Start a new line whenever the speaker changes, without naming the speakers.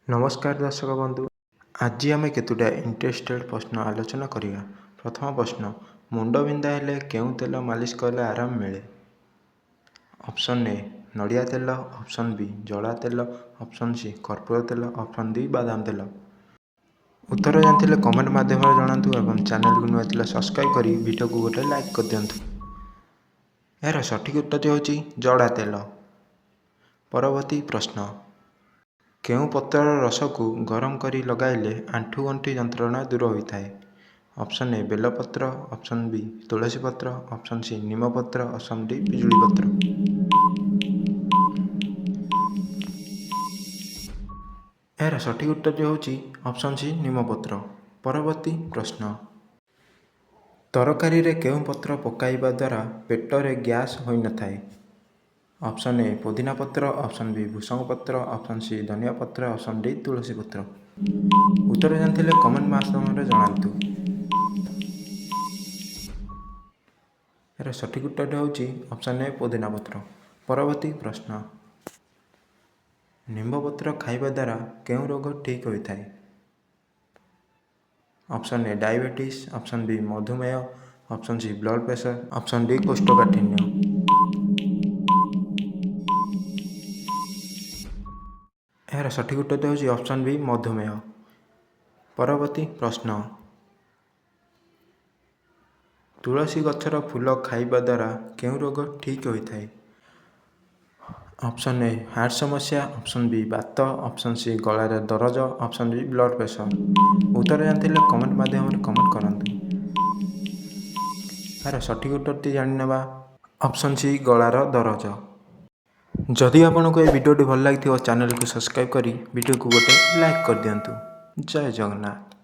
ନମସ୍କାର ଦର୍ଶକ ବନ୍ଧୁ, ଆଜି ଆମେ କେତୋଟି ଇଣ୍ଟରେଷ୍ଟେଡ଼ ପ୍ରଶ୍ନ ଆଲୋଚନା କରିବା। ପ୍ରଥମ ପ୍ରଶ୍ନ, ମୁଣ୍ଡବିନ୍ଧା ହେଲେ କେଉଁ ତେଲ ମାଲିସ କଲେ ଆରାମ ମିଳେ? ଅପସନ୍ ଏ ନଡ଼ିଆ ତେଲ, ଅପସନ୍ ବି ଜଡ଼ା ତେଲ, ଅପସନ୍ ସି କର୍ପୂର ତେଲ, ଅପସନ୍ ଡି ବାଦାମ ତେଲ। ଉତ୍ତର ଜାଣିଥିଲେ କମେଣ୍ଟ ମାଧ୍ୟମରେ ଜଣାନ୍ତୁ ଏବଂ ଚ୍ୟାନେଲକୁ ନୂଆ ଥିଲେ ସବସ୍କ୍ରାଇବ୍ କରି ଭିଡ଼ିଓକୁ ଗୋଟେ ଲାଇକ୍ କରିଦିଅନ୍ତୁ। ଏହାର ସଠିକ୍ ଉତ୍ତରଟି ହେଉଛି ଜଡ଼ା ତେଲ। ପରବର୍ତ୍ତୀ ପ୍ରଶ୍ନ, କେଉଁ ପତ୍ରର ରସକୁ ଗରମ କରି ଲଗାଇଲେ ଆଣ୍ଠୁଗଣ୍ଠି ଯନ୍ତ୍ରଣା ଦୂର ହୋଇଥାଏ? ଅପସନ୍ ଏ ବେଲପତ୍ର, ଅପସନ୍ ବି ତୁଳସୀ ପତ୍ର, ଅପସନ୍ ସି ନିମପତ୍ର, ଅପସନ୍ ଡି ପିଜୁଳି ପତ୍ର। ଏହାର ସଠିକ୍ ଉତ୍ତରଟି ହେଉଛି ଅପସନ୍ ସି ନିମପତ୍ର। ପରବର୍ତ୍ତୀ ପ୍ରଶ୍ନ, ତରକାରୀରେ କେଉଁ ପତ୍ର ପକାଇବା ଦ୍ୱାରା ପେଟରେ ଗ୍ୟାସ୍ ହୋଇନଥାଏ? ଅପସନ୍ ଏ ପୋଦିନା ପତ୍ର, ଅପସନ୍ ବି ଭୃସଙ୍ଗ ପତ୍ର, ଅପସନ୍ ସି ଧନିଆ ପତ୍ର, ଅପସନ୍ ଡି ତୁଳସୀ ପତ୍ର। ଉତ୍ତର ଜାଣିଥିଲେ କମେଣ୍ଟ ମାଧ୍ୟମରେ ଜଣାନ୍ତୁ। ଏହାର ସଠିକ୍ ଉତ୍ତରଟି ହେଉଛି ଅପସନ୍ ଏ ପୋଦିନା ପତ୍ର। ପରବର୍ତ୍ତୀ ପ୍ରଶ୍ନ, ନିମ୍ବ ପତ୍ର ଖାଇବା ଦ୍ୱାରା କେଉଁ ରୋଗ ଠିକ୍ ହୋଇଥାଏ? Option A diabetes, option B ମଧୁମେହ, option C blood pressure, option D କୋଷ୍ଠକାଠିନ୍ୟ। ଏହାର ସଠିକ୍ ଉତ୍ତରଟି ହେଉଛି ଅପସନ୍ ବି ମଧୁମେହ। ପରବର୍ତ୍ତୀ ପ୍ରଶ୍ନ, ତୁଳସୀ ଗଛର ଫୁଲ ଖାଇବା ଦ୍ୱାରା କେଉଁ ରୋଗ ଠିକ୍ ହୋଇଥାଏ? ଅପସନ୍ ଏ ହାର୍ଟ ସମସ୍ୟା, ଅପସନ୍ ବି ବାତ, ଅପସନ୍ ସି ଗଳାରେ ଦରଜ, ଅପସନ୍ ଡି ବ୍ଲଡ଼ ପ୍ରେସର। ଉତ୍ତର ଜାଣିଥିଲେ କମେଣ୍ଟ ମାଧ୍ୟମରେ କମେଣ୍ଟ କରନ୍ତୁ। ଏହାର ସଠିକ୍ ଉତ୍ତରଟି ଜାଣିନେବା, ଅପସନ୍ ସି ଗଳାର ଦରଜ। ଯଦି ଆପଣଙ୍କୁ ଏହି ଭିଡ଼ିଓଟି ଭଲ ଲାଗିଥିବ, ଚ୍ୟାନେଲକୁ ସବସ୍କ୍ରାଇବ୍ କରି ଭିଡ଼ିଓକୁ ଗୋଟେ ଲାଇକ୍ କରିଦିଅନ୍ତୁ। ଜୟ ଜଗନ୍ନାଥ।